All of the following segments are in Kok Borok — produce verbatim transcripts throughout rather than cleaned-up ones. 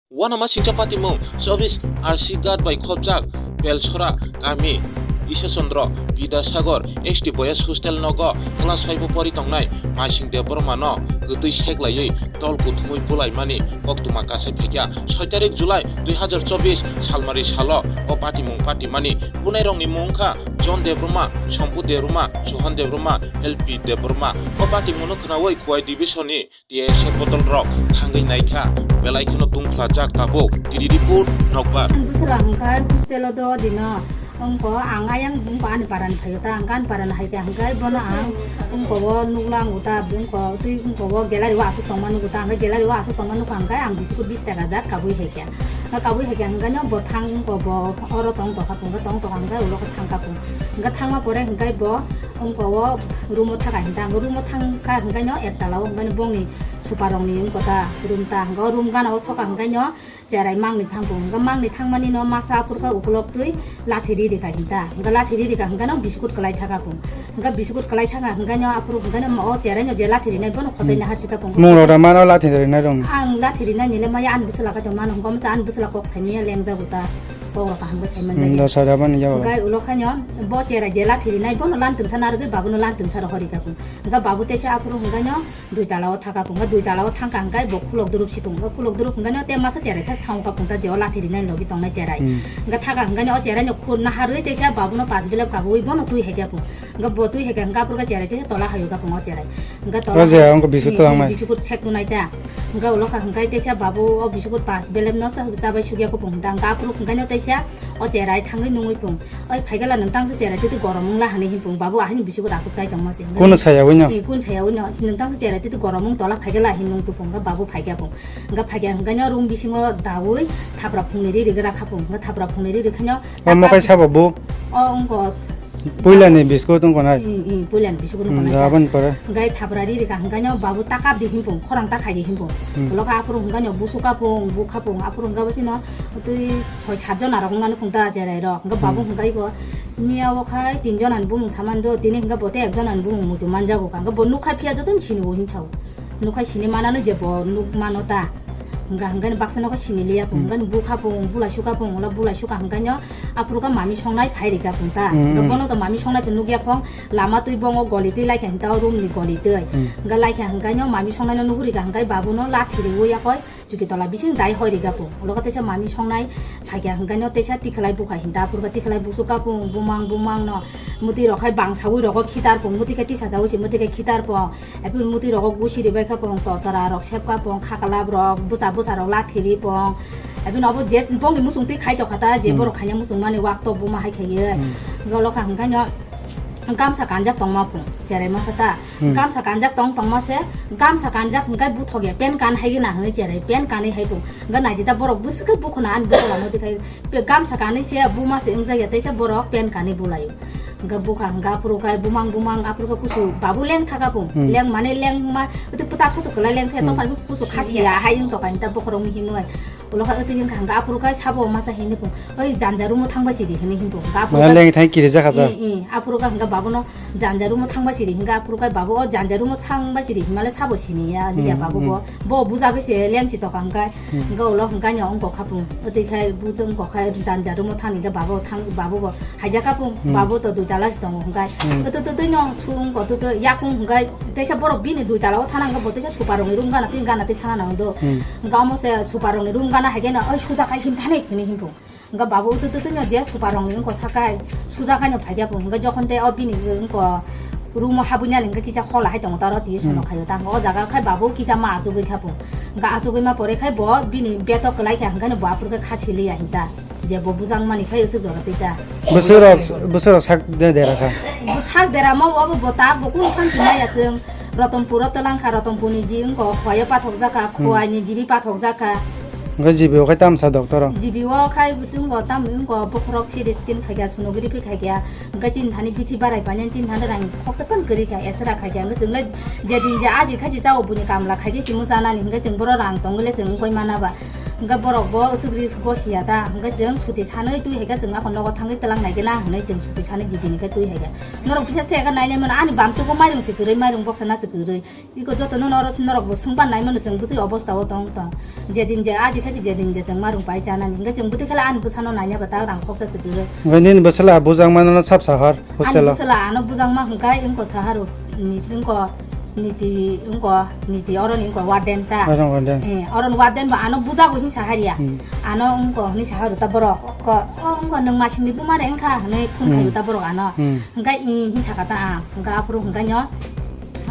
Uanama singcha patimung chobis R C Ghat bai khopjak Belsora kami Isha Chandra Bidyasagar S T Boys Hostel nogo class five o pori tongnai Masing Debbarma no kwtwi seklaiwi tol kuthumwi bulaimani koktwma kachai phaikha. Soi tarik July dui hazar chobis salmari salo o patimung patimani bunairokni mung wngkha John Debbarma, Sompu Debbarma, Sohan Debbarma, L P Debbarma. O patimungno khwnawi Khowai division ni T S F bodol rok thangwi naikha, belai kheno tungphlajak tabuk. T D D report, Nokbar. Bwswla hwnkha hostel o do dino. Wngkha ang ayang wngkha ani parani phaio ta, ang ani parani hai khe hwnkhe bono ang wngkha o nukla wngkha ta, wngkha twi wngkha o gallery o aswk tongma nukgo ta, hwnkhe gallery o aswk tongma nukha hwnkhe ang biskut bis taka jat kabui hai khe. Kabui hai khe hwnkhe no bo thang wngkha bo oro tong tokha, tong tokha hwnkhe ulo khe thang kha phung. Hwnkhe thangma pore hwnkhe bo wngkha o room o thaka hinta, ang room o thangkha hwnkhe no ek tala o hwnkhe no bongni super rokni wngkha ta room ta, hwnkhe o room gana o soka hwnkhe no cherai mangni thang phung, hwnkhe mangni thangmani no masa aphuru khe ukulok twi lathi ri rikha hinta, hwnkhe lathi ri rikha hwnkhe no biskut kwlai thaka phung, hwnkhe biskut kwlai thaka hwnkhe no aphuru hwnkhe no o cherai no je lathi rinai bono khochai na harsi kha phung. Mung rok da mano lathi rinai rong. Ang lathi rinai nile maya ani bwswla kaitor mano hwnkhe masa ani bwswla kok saimaya lengjago ta. Kok rok kaham khe saimani bagwi. Hmm, da sada bani jabo. Hwnkhe ulo khaino bo cherai je lathi rinai bono lan twngsa narwgwi babuno lan twngsa rohor rikha phung. Hwnkhe babu teisa aphuru hwnkhe no dui tala o thaka phung. Hwnkhe dui tala o thangkha hwnkhe bo khulok durup si phung. Hwnkhe khulok durup hwnkhe no te masa cherai thas thangkha phung ta je o lathi rinai logi tongnai cherai. Hmm. Hwnkhe thaka hwnkhe no o cherai no khur naharwi teisa babuno pas belep kabui bono twi hai khe phung. Hwnkhe bo twi hai khe hwnkhe aphuru khe cherai teisa tola hayo kha phung o cherai. Hwnkhe tola. O je, wngkhe biskut. Hmm, twlangnai. Biskut sek tunai ta. Hwnkhe ulo kha hwnkhe teisa babu o biskut pas belep no cha-, chabai sugya kho phung ta. Hwnkhe aphuru hwnkhe no teisa o cherai thangwi nungwi phung. Oi phaikhe la nwng tangsa cherai titi gorom wngla hinwi hinphung. Babu ahini bisingo rasuk tai tongma se. Kuno sayawi no? Eh, kun sayawi no. Nwng tangsa cherai titi gorom wng tola phaikhe la hin nung tuphung. Hwnkhe babu phaikha phung. Hwnkhe phaikha hwnkhe no room bisingo dawi thapra phungni ri rigra kha phung. Hwnkhe thapra phungni ri rikha no. O mokai sabo bo? O wngko. Puila ni biskut wngko nai? Eh, eh, puila ni biskut wngko nai. Hmm, aboni pore? Hwnkhe thapra ri rikha hwnkhe no babu ta kap di hinphung. Khorang ta khai di hinphung. Hmm. Ulo kha aphuru hwnkhe no busu kha phung, bu kha phung. Aphuru hwnkhe bo sino twi soi sat jon arok wngmani phung ta cherai rok. Hwnkhe babu, hmm, hwnkhe iko miya o khai tin jon ani bumung samani do, tini hwnkhe bo tei ek jon ani bumung muitu manjago kha. Hwnkhe bo nukha phiya joto ni sini o hinsa o. Nukha sini manani je bo nuk mano ta. Hwnkhe, hwnkhe baksa nokha sini liya phung. Hmm. Hwnkhe bukha phung, bula sukha phung, ulo bula sukha hwnkhe no aphuru khe mami songnai phai rikha phung ta. Hmm. Hwnkhe bono to mami songnai to nukya phung, lama twi bongo goli twi laikha hinta o room ni goli twi. Hmm. Hwnkhe laikha hwnkhe no mami songnai no nuhuri kha hwnkhe babu no lathi riwi yakoi. Chuki tola bising dai hoi rikha phung. Ulo khe teisa mami songnai phaikha hwnkhe no teisa tikhlai bukha hinta aphuru khe tikhlai busu kha phung bumang bumang no muti rok khai bangsawi rogo khitar phung muti khe tisa sawi se muti khe khitar phung. Ephuru muti rogo gusi ribai kha phung totora rok sep kha phung khakalap rok bwsa bwsa rok lathi ri phung. Ephuru obo je bongni muchung twi khai tokha ta je, hmm, borok khaina muchung mani wak tok buma hai khaiye. Hmm. Ulo kha hwnkhe no gamsa kanjak tongma phung cherai masa ta. Hmm. Gamsa kanjak tong tongma se, gamsa kanjak hwnkhe buthok ya, pen kan hai gana hwnwi cherai, pen kanwi hai phung. Hwnkhe naidi ta borok bwswk khe bukhuna ani bwkha lama twi khai, pe-, gamsa kanwi se buma se wngjakya, teisa borok pen kanwi bulaio. Hwnkhe bukha hwnkhe aphuru khai bumang bumang aphuru khe kusu babu leng thaka phung. Hmm. Leng mane leng ma, tei pwtak sa to kwlai leng thaya, hmm, tokha kusu khasiya hai wng tokha hinta bokhorokni hinwi. Ulo kha twi wngkha hwnkhe aphuru khai sabo masa hinwi phung. Oi janja room o thangbai sidi hinwi hinphung. Hwnkhe aphuru khai leng thang kiri jakha ta. Eh, eh, aphuru khai hwnkhe babuno janja room o thangbai sidi hwnkhe aphuru khai babu o janja room o thangbai sidi hinmale sabo siniya liya, hmm, babu bo. Hmm. Bo bujagwi se leng si tokha hwnkhe. Hmm. Hwnkhe ulo hwnkhe ani wngkha phung. Twi khai bujo wngkha khai janja room o thani hwnkhe babu thang, babu bo haijak kha phung, hmm, babu to dui tala si tongo hwnkhe. Hmm. Twi, twi, twi, twi no sung ko twi, twi yakung hwnkhe teisa borok bini dui tala o thana hwnkhe bo teisa super rokni room gana twi gana twi thana nango do. Hmm. Hwnkhe omo se super rokni room gana hai khe no oi suja khai him thani hinwi hinphung. Hwnkhe babu utu tutu no je super rokni wngkha sakai suja khai no phaikha phung. Hwnkhe jokhon tei o bini wngkha room o habwi nani hwnkhe kisa khola hai tongo taro twi sono, hmm, khaio ta. Hwnkhe o jaga khai babu kisa ma achugwi kha phung. Hwnkhe achugwi ma pore khai bo bini betok kwlai kha hwnkhe no bo aphuru khe kha siliya hinta. Je bo bujang mani khai usuk jora twi ta. Bwswrok, bwswrok sak de dera kha. Bo sak dera ma bo, bo ta bo kunu khan si maya chwng. Rotonpuro twlang kha, Rotonpurni ji wngkha, Khowai o pathok jakha, hmm, Khowai ni jibi pathok jakha. Hwnkhe jibi o khai tamsa doctor o? Jibi o khai wngkha, tam wngkha, bokhorok C T scan khaikha, sonography khaikha, hwnkhe chini thani bithi barai painani chini thani rang khoksa phano kwrwi kha, extra khaikha, hwnkhe chwng le je din je aji khachi chao buini kamla khaikhe chini chanani, hwnkhe chwng boro rang tongwi le chwng wngkoi mana ba. Hwnkhe borok bo aswk ri gosiya ta, hwnkhe chwng suti sanwi twi hai khe chwng akhor nogo thangwi twlang nai khe na hwnwi chwng suti sanwi jibini khe twi hai khe. Norok bisa se khe nainai mano, ani bamtwi bo mairung se kwrwi, mairung boksa na se kwrwi. Iko joto no norok, norok bo swngpan nai mano chwng bwtwi obostha o tong tong. Jedin je aji khe jedin je chwng mairung pai chanani. Hwnkhe chwng bwtwi khe ani bwsano naina ba ta rang khoksa se kwrwi. Hwnkhe nini bwsala bujak mano sap sahar. Ani hostel o. Bwsala ano bujak ma hwnkhe wngko sahar o ni wngko niti wngko niti oro ni wngko warden ta. Oro warden. Eh, oro ni warden ba ano bujak o hin sahar ya. Hmm. Ano wngko hwnwi sahar ta borok. Ko, o wngko nwng masing ni buma re wngkha hwnwi phone Hmm. khaio ta borok ano. Hmm. Hwnkhe i hin saka ta ang. Hwnkhe aphuru hwnkhe nyo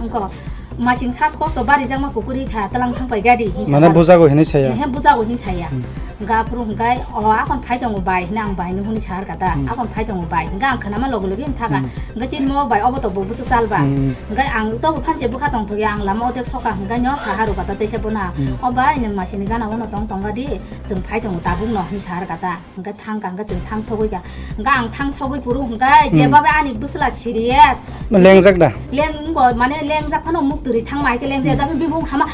wngko masing sas kosto bari jakma kukuri kha twlang thang pai gari hin Mane sahar. Bujak o hinwi saya. He bujak o hin saya. Hmm. Hwnkhe aphuru hwnkhe, "O, akhon phai tongo bai," hwnwi ang bai no hwnwi sahar kata. Hmm. "Akhon phai tongo bai." Hwnkhe ang khwnama loge loge wng thaka. Hmm. Hwnkhe chini mo bai obo to bo bwswk chal ba. Hmm. Hwnkhe ang to bo phanse bwkha tong thokya, ang lama o tek soka hwnkhe no sahar o kata teisa bono. Hmm. "O bai, nwng masini gana o no tong tong ga di, chwng phai tongo tabuk no," hwnwi sahar kata. Hwnkhe thang ka, hwnkhe chwng thang sogwi ka. Hwnkhe ang thang sogwi phuru hwnkhe Hmm. jebabe ani bwsla serious. Lengjak da? Leng wngko, mane lengjak phano muk twrwi thangma hai khe lengjak Hmm. da, bini bumung hama.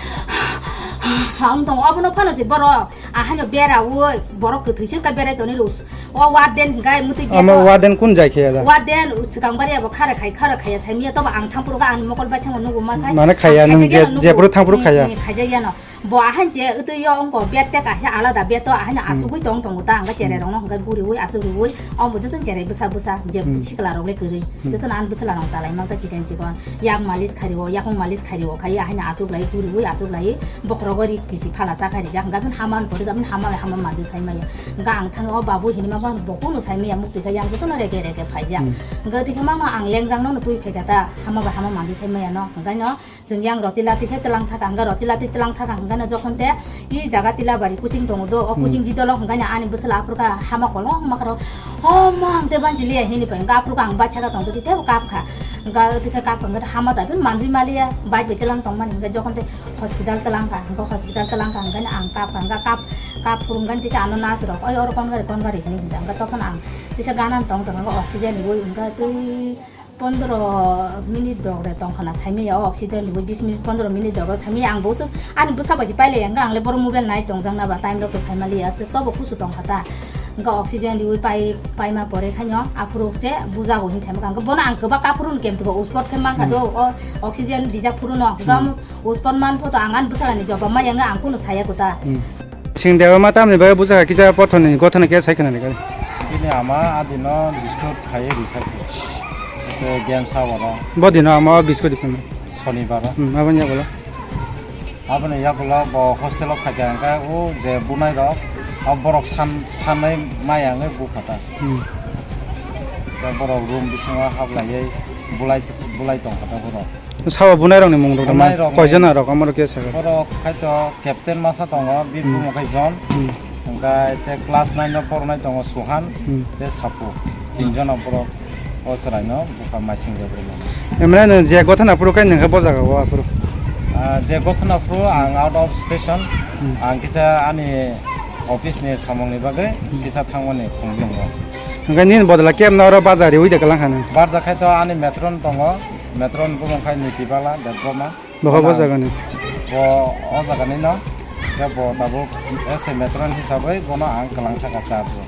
Wng tong obono phano se borok. Ahaino bera oi, borok kwthwi se ka berai toni rus. O warden hwnkhe mutwi Omo bera. Warden kun jai khe da? Warden swkang bari abo khara khai, khara khaiya sai miya tobo ang thang phuru ka ani mokol bai thangma nugo ma khai. Mane khaiya Ang nwng khai je, jeno je nugo. phuru thang phuru Hmm, khaiya. Hmm, khaijak yano. Bo ahain je wtwi yo wngko bed te kaisa alada bed to ahaino Hmm. asugwi tong tongo ta hwnkhe cherai Hmm. rokno hwnkhe guriwi asugriwi omo joto cherai bwsa bwsa je Hmm. sikla rok le kwrwi Hmm. joto no ani bwsla rok chalai mang ta chikon chikon yak malis khario yakung malis khario khai ahaino achuklai guriwi achuklai bokhorogo ri kisi phala cha khai rijak hwnkhe aboni hama ni pore aboni hama bai hama manjwi sai maya hwnkhe ang thangwi o babu hinwi ma bo kunu sai maya muktwi khe yang joto no rege rege phaijak Hmm. hwnkhe twi khe mama ang lengjak no twi phai kha ta hama bai hama manjwi sai maya no hwnkhe no Chwng yang roti lati khe twlang thaka hwnkha, roti lati twlang thaka hwnkha no jokhon te i jaga Tilabari coaching tongo do, o Hmm. coaching jidolo hwnkha no ani bwswla aphuru kha hama kolong ma kharo, "O ma, ang te banchi liya," hini pai hwnkha aphuru kha ang bacha kha tong twi tebo kap kha. Hwnkha twi khe kap kha hwnkha hama tai phano manjui ma liya, bike bai twlang tong mani hwnkha jokhon te hospital twlang kha, hwnkha hospital twlang kha hwnkha no ang kap kha, hwnkha kap, kap phuru hwnkha tisa ano nurse rok, "Oi oro kon gari, kon gari," hini hwnkha, hwnkha tokon ang tisa gana tong tong hwnkha oxygen riui hwnkha twi Pondro minute rok re tong khana saimaya o oxygen riui bis minute pondro minute rok saimaya ang bo swk ani bwsa bai se pailai ang ang le boro mobile nai tong jak na ba time rok to saimaliya aswk tobo kusu tong kha ta hwnkha oxygen riui pai paima pore khaino aphuru se bujago hin saimaka hwnkha bono ang kwbak aphuru ni kem twibo uspot khe mankha do Hmm. o oxygen rijak phuru no hwnkha Hmm. uspot man photo ang ani bwsala ni joba maya wngya ang kunu saya kuta. Hmm. Sing dewa ma tamni bagwi bujak kisa pothoni gothana khe sai khna ni gari. Bini ama adino biskut khai rikha. Ete game sa waro. Bo dino ama biskut dipun. Sonibar. Hmm, aboni yagulo. Aboni yagulo bo hostel o khaikha hwnkhe o je bunai rok o borok san sanai maya wngwi bukhata. Hmm. Borok room bisingo hablaiwi bulai bulai tongkhata borok. Sabo bunai rokni mung rok Bunai ma rokni. Koijon rok amoro khe saka. Borok khai to captain masa tongo, bir Hmm. bumo khai John. Hmm. Hwnkhe te class nine o pornai tongo Suhan, Hmm. te Sapu. Tinjon borok o chwraino bwkha maising de borok. Emre no je gothana phuru kai nangkha bo jaga o aphuru. Ah, je gothana phuru ang out of station, Hmm. ang kisa ani office ni samung ni bagwi Hmm. kisa thangmani khumlungo. Hwnkhe nini bodol khe emno oro bajar riui de kalang kha nang. Barja khai to ani matron tongo. Metro ni bumung khai Niti Bala Debbarma. Boha bo jagani? Bo o jagani no. Khe bo tabuk S A metro ni hisabwi bono ang kwlang saka charge o.